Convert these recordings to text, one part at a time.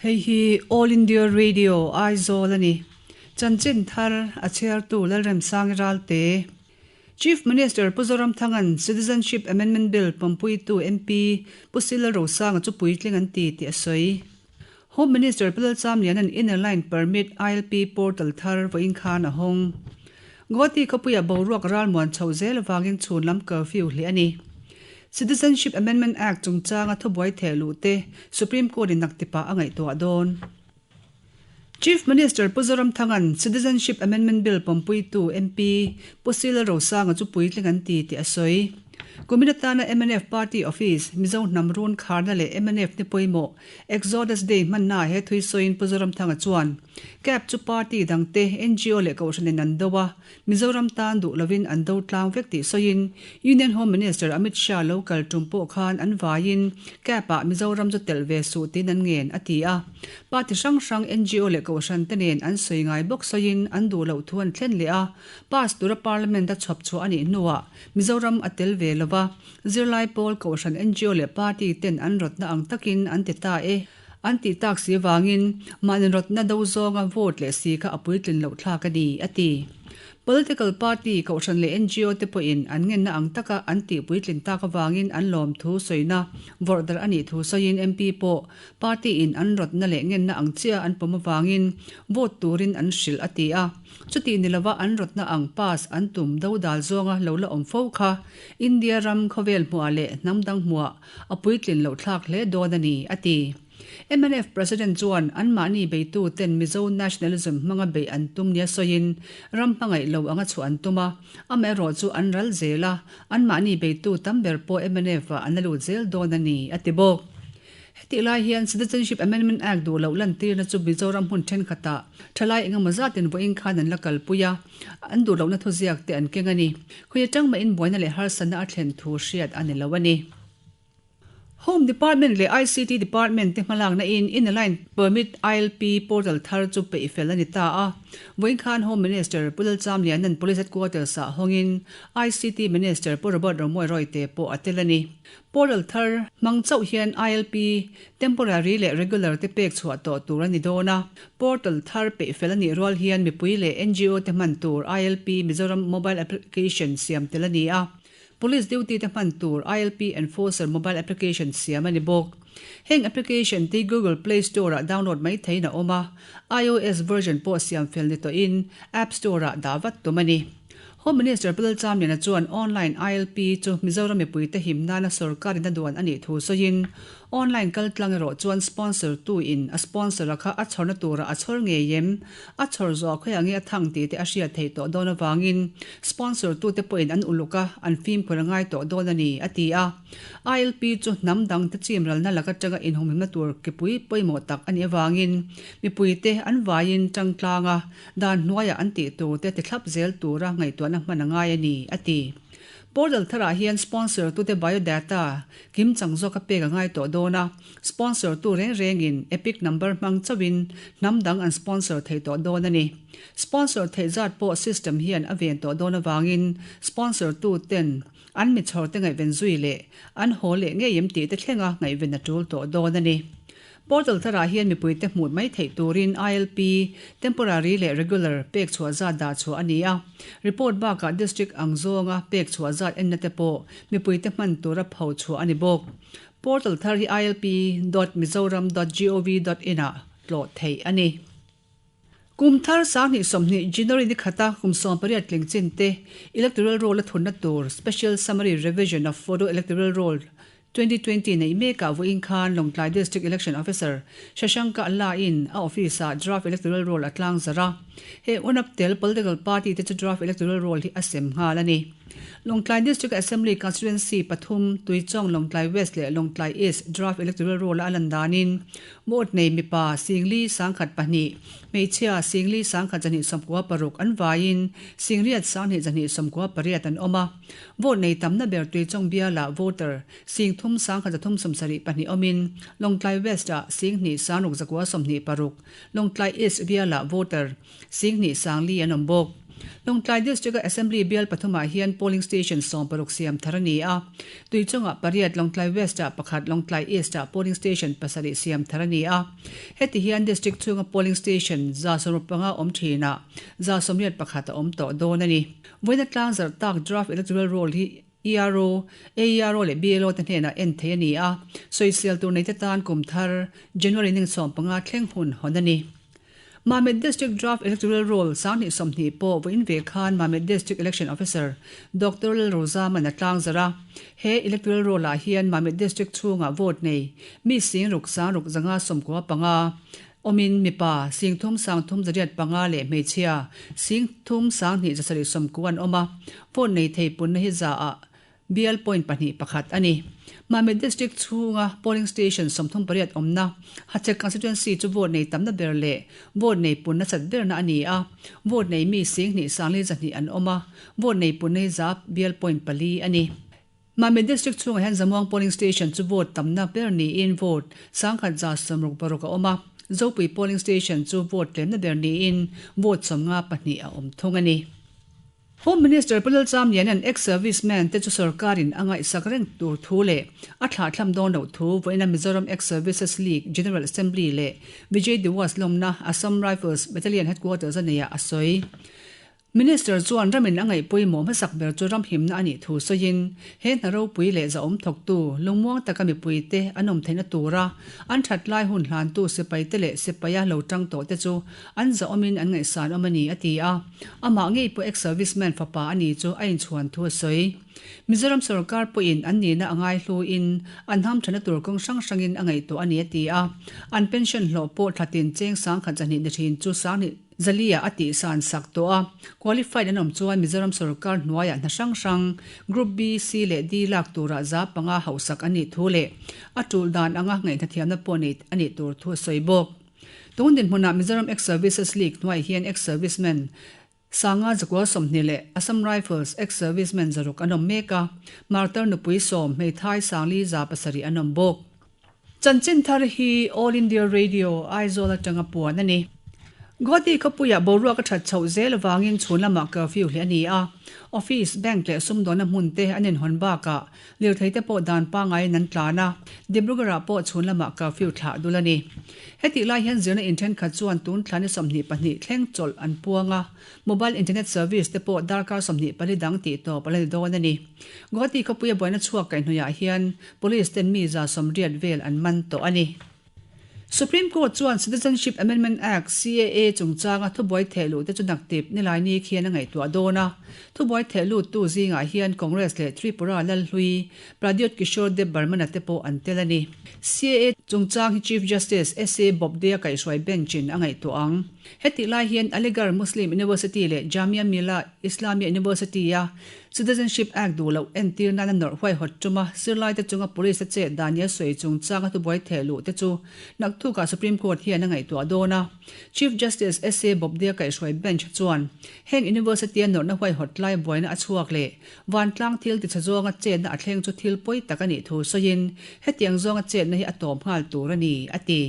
Hei hi All India Radio, Aizawl a ni. Chanchin thar a chhiartu Lalremsangi Ralte. Chief Minister Pu Zoramthanga'n Citizenship Amendment Bill pawmpuitu MP Pu Sila Rosanga chu puitling an ti tih a sawi. Home Minister Pu Lalchamliana'n Inner Line Permit, ILP, portal thar vawiin khan a hawng. Guwahati khawpuiah boruak ralmuan chhoh zel avangin chhun lam curfew hlih a ni. Citizenship Amendment Act chungchanga thubuai theh luh te Supreme Court in naktipah a ngaihtuah dawn. Chief Minister Pu Zoramthanga'n Citizenship Amendment Bill pawmpuitu MP Pu Sila Rosanga chu puitling an ti tih a sawi. Kumin atana mnf Party Office, Mizo hnam run kharna leh mnf ni pawimawh Exodus Day hmannaah he thui sawiin Pu Zoramthanga chuan Cab chu party dangte, ngo leh kohhranin an do a, Mizoram tan duh lovin an do tlang vek tih sawiin Union Home Minister Amit Shah lo kal tum pawh khan an vaiin Cab ah Mizoram chu telh ve suh tiin an ngen, a ti a. Party hrang hrang, ngo leh kohhran te nen an sawi ngai bawk sawiin an duh loh thu an thlen leh a, pass tura Parliament a chhawp chhuah a nih hnuah Mizoram a tel ve lova, zirlai pawl, kohhran, ngo leh party ten an rawtna ang takin an ti ta e. An tih tak si vangin mahni rawtna do zawnga vote leh si kha a puitlin loh thlak a ni, a ti. Political party, kohhran leh ngo te pawhin an ngenna ang taka an tih puitlin tak avangin an lawm thu sawina vawrh darh a nih thu sawiin MP pawh party in an rawtna leh ngenna ang chiah an pawm avangin vote turin an hrilh, a ti a. Chuti ni lova an rawtna ang pass an tum dodal zawnga lo la awm fo kha India ram khawvel hmuah leh hnam dang hmuah a puitlin loh thlak hle dawn a ni, a ti. Mnf President chuan anmahni beitu ten Mizo nationalism hmanga beih an tum nia sawiin ram hmangaih lo anga chhuah an tum a, amaherawh chu an ral zel a, anmahni beitu tam ber pawh mnf ah an la lut zel dawn a ni, a ti bawk. Hetih lai hian Citizenship Amendment Act duh loh lantirna chu Mizoram hmun thenkhatah thalai engemaw zatin vawiin khan an la kalpui a, an duh lohna thuziak te an keng a ni. Khawi atang mahin buaina leh harsatna a thlen thu hriat a ni lo a ni. Home Department leh ICT Department te hmalakna in Inner Line Permit, ILP, portal thar chu peih fel a ni ta a. Vawiin khan Home Minister Pu Lalchamliana'n Police Headquarters ah hawngin ICT Minister Pu Robert Romawia Royte pawh a tel a ni. Portal thar hmang chauh hian ILP, temporary leh regular te pek chhuah tawh tur a ni dawn a. Portal thar peih fel a nih rual hian mipui leh ngo te hman tur ILP Mizoram Mobile Application siam tel a ni a. Police duty te hman tur ILP Enforcer Mobile Application siam a ni bawk. Heng application te Google Play Store ah download mai theihin a awm a, iOS version pawh siam fel ni tawhin App Store ah dah vat tum a ni. Home Minister Pu Lalchamliana chuan online ILP chu Mizoram mipuite him nana sorkarin a duan a nih thu sawiin, online kaltlang erawh chuan sponsor tu in a sponsor a kha a chhawrna turah a chhawr ngei em, a chhawr zawh khawiah nge a thang tih te a hriat theih tawh dawn avangin sponsor tute pawhin an uluk a, an fimkhur a ngai tawh dawn a ni, a ti a. ILP chu hnam dangte chim ralna lak atanga inhumhimna tur kipui pawimawh tak a nih avangin mipuite an vaiin tangtlang a, Dan hnuaiah an tih tur te tithlap zel tura ngaihtuahna hman a ngai a ni, a ti. Portal tharah hian sponsor tute biodata kim chang zawka pek a ngai tawh dawn a, sponsor tu reng rengin EPIC number hmang chauhin hnam dang an sponsor thei tawh dawn a ni. Sponsor theih zat pawh system hian a ven tawh dawn avangin sponsor tu ten an mi chhawr te ngaihven zui leh an haw leh ngei em tih te thlenga ngaihven a tul tawh dawn a ni. Portal tharah hian mipuite hmuh mai theih turin ILP, temporary leh regular, pek chhuah zat dah chhuah a ni a. Report bakah district ang zawnga pek chhuah zat enna te pawh mipuite hman tura pho chhuah a ni bawk. Portal thar hi ilp dot mizoram dot gov dot in ah tlawh theih a ni. Kum thar 2020 January ni khata kum 18 tling chin te Electoral Roll a thunna tur Special Summary Revision of Photo Electoral Roll 2020 neih mekah vawiin khan Lawngtlai District Election Officer Shashanka Alla in a office ah Draft Electoral Roll a tlang zarh a. He unap tel political party te chu Draft Electoral Roll hi a sem nghal a ni. Lawngtlai District Assembly Constituency pathum, Tuichawng, Lawngtlai West leh Lawngtlai East Draft Electoral Roll a lan danin vote nei mipa Singli 1002, hmeichhia Singli 1196 an vaiin Singriat 2298 an awm a. Vote nei tamna ber Tuichawng bialah voter 3 1,372 awmin Lawngtlai West-ah 2 6 26, Lawngtlai East bialah voter 2 4 an awm bawk. Lawngtlai District-a Assembly bial pathumah hian polling station 16 siam thar a ni a. Tuichungah pariat, Lawngtlai West-ah pakhat, Lawngtlai East-ah polling station pasarih siam thar a ni a. Heti hian District chhunga polling station 165 awm thinah 181 a awm tawh dawn a ni. Vawiina tlang zarh tak draft electoral roll hi ERO, AERO leh BLO te hnenah en theih a ni a, sawisel tur neite tan kum thar January ning 15 thleng hun hawn a ni. Mamit District Draft Electoral Roll 2020 pawh vawiin ve khan Mamit District Election Officer Doctor Lalrozaman a tlang zarh a. He Electoral Roll ah hian Mamit District chhungah vote nei mi sing ruk sang ruk zanga 95 awmin mipa 33 305 leh hmeichhia 32 790 an awm a. Vote nei thei punna hi za ah Bial point pahnih pakhat a ni. Mamit District chhunga polling station 38 awmna Hachhek Constituency chu vote nei tamna ber leh vote nei punna chat berna a ni a. Vote nei mi 2 4 200 an awm a, vote nei punna hi za bial point pali a ni. Mamit District chhungah hian Zamuang polling station chu vote tamna ber niin vote 1166 a awm a. Zopui polling station chu vote tlemna ber niin vote 54 a awm thung a ni. Home Minister Pu Lalchamliana'n ex-serviceman te chu sorkarin a ngaihsak reng tur thu leh a thlahthlam dawn loh thu vawiina Mizoram Ex-Services League General Assembly leh Vijay Diwas lawmna Assam Rifles Battalion Headquarters a neiah a sawi. Minister chuan ramin a ngaih pawimawh hmasak ber chu ram himna a nih thu sawiin he hna ropui leh zahawm thawktu lungmuang taka mipuite an awm theihna tura an that lai hun hlantu sipaite leh sipaia lo tang tawhte chu an zahawmin an ngaihsan awm a ni, a ti a. Amah ngei pawh ex-serviceman fapa a ni chu a inchhuan thu a sawi. Mizoram sorkar pawhin an nihna a ngai hluin an hamthana tur kawng hrang hrangin a ngaihtuah a ni, a ti a. An pension hlawh pawh thlatin cheng 1012 ni thin chu 2000 zalia a tihsan sak tawh a. Qualified an awm chuan Mizoram sorkar hnuaiah hna hrang hrang Group B, C leh D lak turah 5% hauhsak an nih thu leh a tul dan anga ngaihhnathiamna pawh nei a nih tur thu a sawi bawk. Tun dinhmunah Mizoram Ex-Services League hnuaiah hian Ex-Servicemen Sanga zakua 20 leh Assam Rifles Ex-Servicemen 600 an awm mek a, Martar nupui 10, hmeithai 4 700 an awm bawk. Chanchin thar hi All India Radio, Aizawl atanga puan a ni. Guwahati khawpuiah boruak a that chhoh zel avangin chhun lamah curfew hle a ni a, office, bank leh sumdawnna hmun te an inhawn bakah Lirthei te pawh dan pangaiin an tlan a, Dibrugarh-ah pawh chhun lamah curfew thlah dul a ni. Hetih lai hian zirna in thenkhat chuan tun thla ni 22 thleng chawlh an puang a, mobile internet service te pawh darkar 24 dang tih tawp a la ni dawn a ni. Guwahati khawpuia buaina chhuak kaihhnawihah hian police ten mi 180 vel an man tawh a ni. Supreme Court chuan Citizenship Amendment Act, CAA, chungchanga thubuai theh luh te chu naktip Nilaini khian a ngaihtuah dawn a. Thubuai theh luttu zingah hian Congress leh Tripura Lalhlui, Pradyot Kishore Deb Barman-a te pawh an tel a ni. CAA chungchang hi Chief Justice SA Bobde-a kaihhruai bench-in a ngaihtuah ang. Hetih lai hian Aligarh Muslim University leh Jamia Millia Islamia University-a Citizenship Act duh loh entir nana nawrh huaihawt tuma zirlaite chunga police a chet dan nia sawi chungchanga thubuai theh luh te chu naktukah Supreme Court hian a ngaihtuah dawn a. Chief Justice SA Bobde-a kaihhruai bench chuan heng university-a nawrhna huaihawt lai buaina a chhuak leh vantlang thil tichhe zawnga chetna a thleng chu thil pawi tak a nih thu sawiin hetiang zawnga chetna hi a tawp nghal tur a ni, a ti.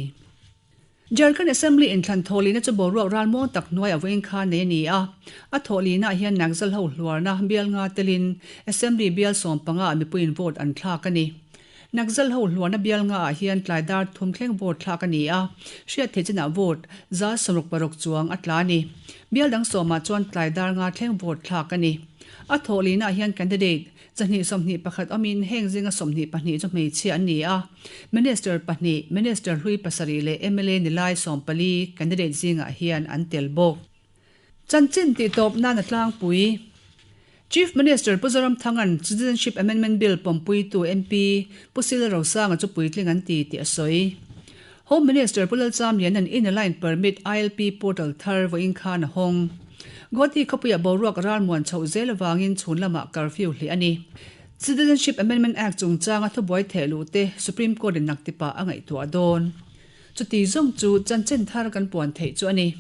Jharkhand Assembly inthlan thawhlihna chu boruak ralmuang tak hnuai a vawiin khan nei a ni a. A thawhlihnaah hian Naxal ho hluarna bial nga telin Assembly bial 15 ah mipuiin vote an thlak a ni. Naxal ho hluarna bial nga ah hian tlai dar thum thleng vote thlak a ni a, hriat theih chinah vote 66 chuang a tla a ni. Bial dang sawmah chuan tlai dar nga thleng vote thlak a ni. A thawhlihnaah hian candidate 221 awmin heng zinga 22 chu hmeichhia an ni a, Minister pahnih, Minister hlui pasarih leh mla ni lai 14 candidate zingah hian an tel bawk. Chanchin tih tawp nan a tlangpui. Chief Minister Pu Zoramthanga'n Citizenship Amendment Bill pawmpuitu MP Pu Sila Rosanga chu puitling an ti tih a sawi. Home Minister Pu Lalchamliana'n Inner Line Permit, ILP, portal thar vawiin khan a hawng. Guwahati khawpuiah boruak ralmuan chhoh zel avangin chhun lamah curfew hlih a ni. Citizenship Amendment Act chungchanga thubuai theh luh te Supreme Court in naktipah a ngaihtuah dawn. Chuti zawng chu chanchin thar kan puan theih chu a ni.